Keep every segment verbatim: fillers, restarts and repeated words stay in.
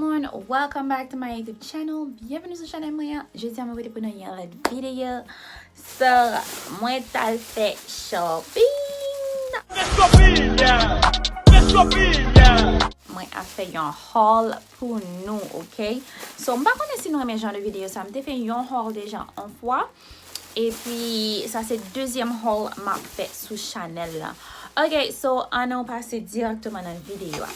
Everyone, welcome back to my YouTube channel. Byenveni sou chanèl mwen an. Jodi a mwen pote pou nou yon lòt videyo. So, mwen t al fè shopping. Mwen ap fè yon haul pou nou, ok? So, m pa konnen si nou renmen jan de videyo sa. M te fè yon haul deja yon fwa. Epi, sa se dezyèm haul m ap fè sou chanèl la. Ok, so, ann nou pase dirèkteman nan videyo a.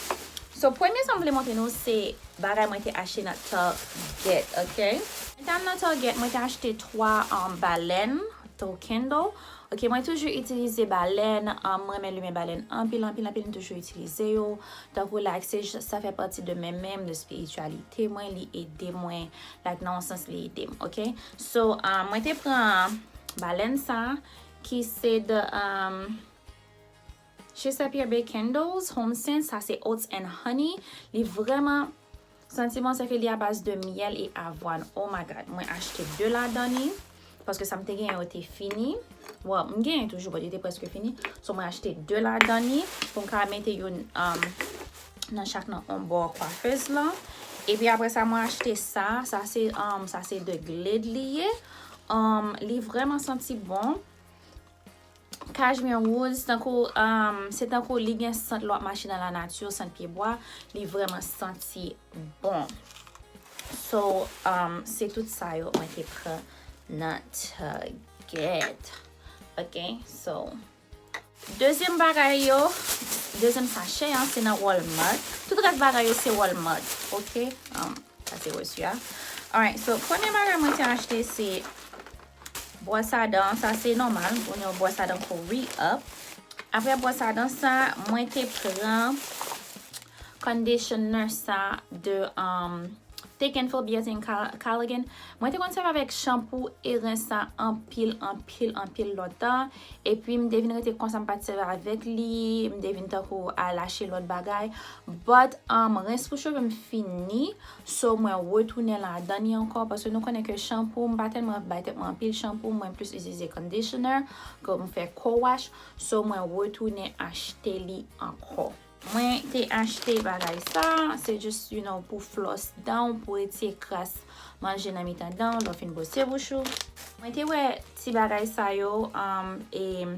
So, premye sa m vle montre nou se bagay mwen te achte nan Target, ok? Mwen t al nan Target, mwen te achte twa um, balèn, to kindle. Ok, mwen toujou itilize balèn, um, mwen renmen limen balèn anpil, anpil, anpil, m toujou itilize yo. Tankou, like, se, sa fè pati de mwen menm, de espirityalite mwen, li ede mwen, like, nan yon sans, li ede m, ok? So, um, mwen te pran balèn sa, ki se de, um, Chesapeake Bay Candles, Home Scents, sa se Oats and Honey. Li vrèman, santi bon, se ke li a baz de myèl e avwàn. Oh my God, mwen achte de ladan li, paske sa m te genyen yo te fini. Well, m genyen toujou, but yo te prèske fini. So, mwen achte de ladan li, pou m ka mete youn, um, nan chak nan yon bò kwafèz lan. Epi apre sa, mwen achte sa. Sa se, um, sa se de Glade li ye. Um, li vrèman santi bon. Cashmere Woods, tankou, um, se tankou li gen sant lè w ap mache nan lanati, sant pyebwa, li vrèman santi bon. So, um, se tout sa yo mwen te pran nan Target. Ok, so, dezyèm bagay yo, dezyèm sachè an, se nan Walmart. Tout rès bagay yo, se Walmart, ok? Um, sa se reçu a. Alright, so, premye bagay mwen te achte, se bwòs a dan, sa se nòmal, pou nou bwòs a dan pou re-up. Apre bwòs a dan sa, mwen te pran conditioner sa de, um, Thick and Full Beyonce and Coll- Collagen. Mwen te konn sèvi avèk chanpou e rens sa anpil, anpil, anpil lontan. Epi m te vin rete konsa, m pa t sèvi avèk li, m te vin tankou al achte lòt bagay. But, um, rens pou cheve m fini, so mwen retounen ladan li ankò, paske nou konnen ke chanpou, m pa tèlman bay tèt mwen anpil chanpou, mwen plis itilize conditioner, ke m fè co-wash, so mwen retounen achte li ankò. Mwen te achte bagay sa, se just, you know, pou floss dan w, pou retire kras manje nan mitan dan w, lè w fin bwose bouch ou. Mwen te wè ti bagay sa yo, um, e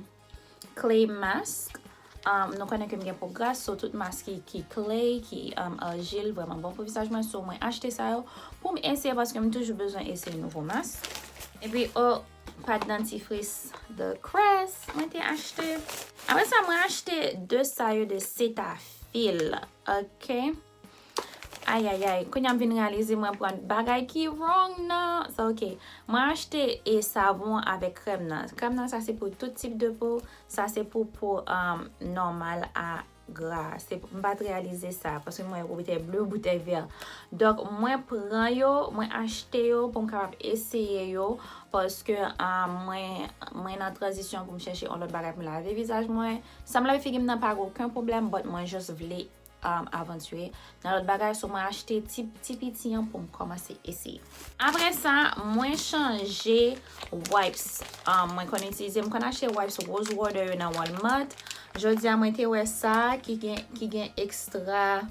clay mask. Um, nou konnen ke m gen po gras, so tout mask ki, ki clay, ki, um, argile, vrèman bon pou vizaj mwen. So mwen achte sa yo pou m eseye, paske m toujou bezwen eseye nouvo mask. Epi, o, pat dantifris de Crest, mwen te achte. Apre sa, mwen achte de sa yo de Cetaphil, ok? Ayayay, kounye a m vin reyalize mwen pran bagay ki wrong nan. So, ok, mwen achte e savon avèk krèm nan. Krèm nan, sa se pou tout tip de po. Sa se pou po, um, nòmal a gra. Se, m pa t reyalize sa, paske mwen wè boutèy ble, boutèy vè. Donk, mwen pran yo, mwen achte yo pou m kapab eseye yo, paske, um, mwen, mwen nan tranzisyon pou m chèche yon lòt bagay pou m lave vizaj mwen. Sa m lave figi m nan pa gen okenn pwoblèm, but mwen just vle um, avanture nan lòt bagay. So, mwen achte ti, ti piti an pou m kòmanse eseye. Apre sa, mwen chanje wipes. Um, mwen konn itilize, m konn achte wipes Rose Water yo nan Walmart. Jodi a, mwen te wè sa ki gen, ki gen ekstra,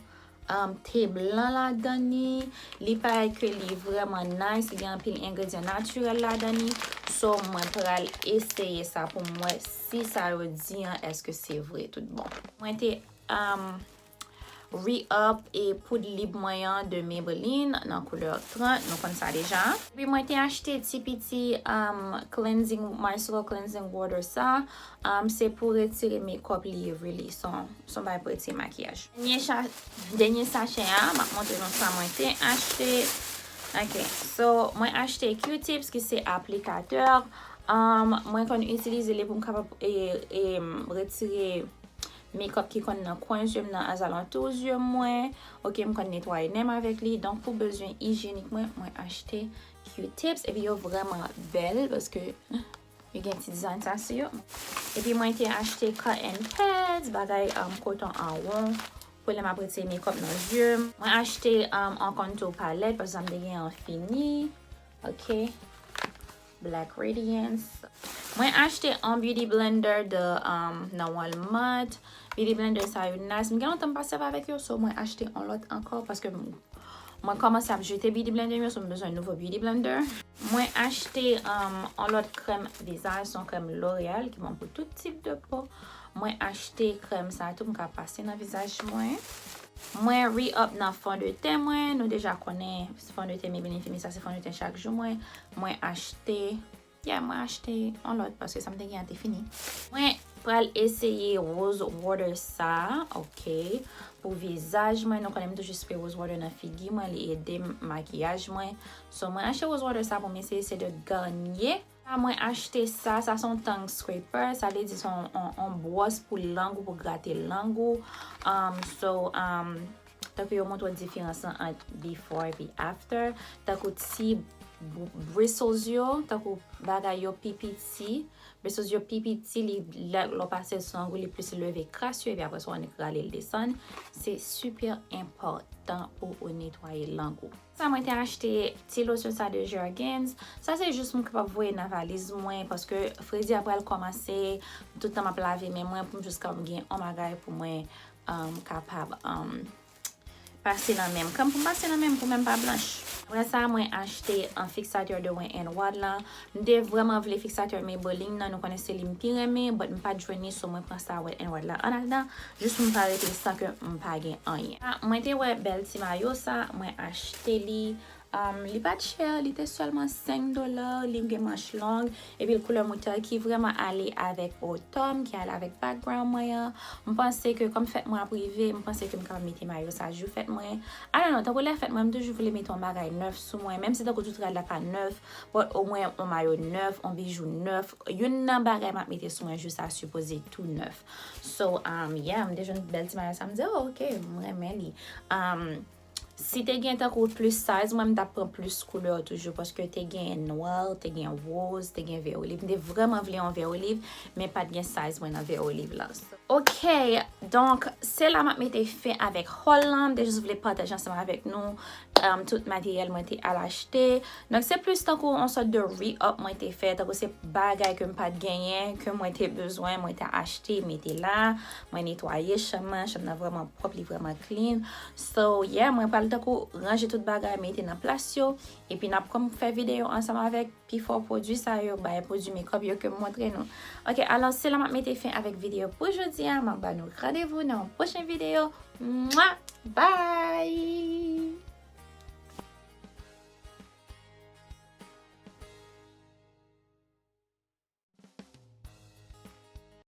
um, te blan ladan li. Li parèt ke li vrèman nice. Li gen anpil engredyan natirèl ladan li. So, mwen pral eseye sa pou m wè si sa yo di an, èske se vre tout bon. Mwen te, um, re-up e poud lib mwen an de Maybelline nan koulè trant, nou konn sa deja. Epi mwen te achte ti piti, um, cleansing, micellar cleansing water sa, um, se pou retire makeup li, really, son, son bagay pou retire makiyaj. Dènye cha-, dènye sachè a, m ap montre nou sa mwen te achte. Ok, so, mwen achte Q-tips ki se aplikatè. Um, mwen konn itilize li pou m kapab, e, e, retire makeup ki konn nan kwen zye m nan, azalantou zye mwen. Ok, m konn netwaye nen m avèk li. Donk, pou bezwen ijyenik mwen, mwen achte Q-tips. Epi yo vrèman bèl paske yo gen ti dizayn sa sou yo. Epi mwen te achte cotton pads, bagay, um, koton an won, pou lè m ap retire makeup nan zye m. Mwen achte, um, yon contour palette, paske sa m te gen an fini. Ok. Black Radiance. Mwen achte yon beauty blender de, um, nan Walmart. Beauty blender sa yo nice. M gen lontan m pa sèvi avèk yo, so mwen achte yon lòt ankò paske m, Mwen kòmanse ap jete beauty blender m yo, so m bezwen nouvo beauty blender. Mwen achte um, on lòt krèm vizaj, se yon krèm L'Oréal ki bon pou tout tip de po. Mwen achte krèm sa tou, m ka pase nan vizaj mwen. Mwen re-up nan fondeten mwen. Nou deja konnen fondeten Maybelline Fit Me, sa se fondeten chak jou mwen. Mwen achte, yeah, mwen achte on lòt paske sa m te gen an te fini. Mwen pral eseye rose water sa, ok. Pou vizaj mwen, nou konnen m toujou spray rose water nan figi mwen, li ede m makiyaj mwen. So, mwen achte rose water sa pou m eseye, se de Garnier. Sa mwen achte sa, sa se yon tongue scraper, sa vle di se yon, yon, yon bwòs pou lang ou, pou grate lang ou. Um, so, um, tankou yo montre w diferans lan ant before epi after. Tankou ti br- bristles yo, tankou bagay yo pi piti. Bristles yo pi piti, li lè lè w pase l sou lang ou, li plis leve kras yo, epi apre sa w annik rale l desann. Se super enpòtan pou ou netwaye lang ou. Sa mwen te achte ti losyon sa de Jergens. Sa se jis m kapab voye nan valiz mwen paske fredi a pral kòmanse. Tout tan m ap lave men mwen pou m jis kapab gen on bagay pou mwen um, kapab um, pase nan men m. Krèm pou m pase nan men m pou men m pa blanch. Apre sa, mwen achte an fixateur de Wet n Wild lan. M te vrèman vle fixateur Maybelline nan, nou konnen se li m pi renmen, but m pa t jwenn li, so mwen pran sa Wet n Wild lan anndan, jis pou m pa rete san ke m pa gen anyen. Ah, mwen te wè bèl ti mayo sa, mwen achte li. Um, li pa t chè, li te sèlman senk dola, li gen manch long, epi l koulè moutad ki vrèman ale avèk otòm, ki ale avèk background mwen an. M panse ke kòm fèt mwen ap rive, m panse ke m kapab mete mayo sa jou fèt mwen. I don't know, tankou lè fèt mwen, m toujou vle mete yon bagay nèf sou mwen, menm si tankou tout rad la pa nèf, but omwen yon mayo nèf, yon bijou nèf, youn nan bagay m ap mete sou mwen jou sa sipoze tou nèf. So, um, yeah, m te jwenn bèl ti mayo sa, m di, oh, ok, m renmen li. Um, Si te gen tankou plis size mwen, m t ap pran plis koulè toujou, paske te gen nwa, te gen woz, te gen vè oliv. M te vrèman vle yon vè oliv, men pa t gen size mwen nan vè oliv lan. Ok, donk, se la m ap mete fen avèk haul lan. M te jis vle pataje ansanm avèk nou um, tout materyèl mwen te al achte. Donk, se plis tankou yon sòt de re-up mwen te fè, tankou se bagay ke m pa t genyen, ke mwen te bezwen, mwen te achte, mete la. Mwen netwaye chanm nan, chanm nan vrèman pwòp, li vrèman clean. So, yeah, mwen pral tankou ranje tout bagay, mete nan plas yo. Epi n ap kòm fè videyo ansanm avèk pifò pwodui sa yo, bay pwodui makeup yo ke m montre nou. Ok, alò, se la m ap mete fen avèk videyo pou jodi a. M ap ba nou randevou nan yon pwochen videyo. Mwa! Bye!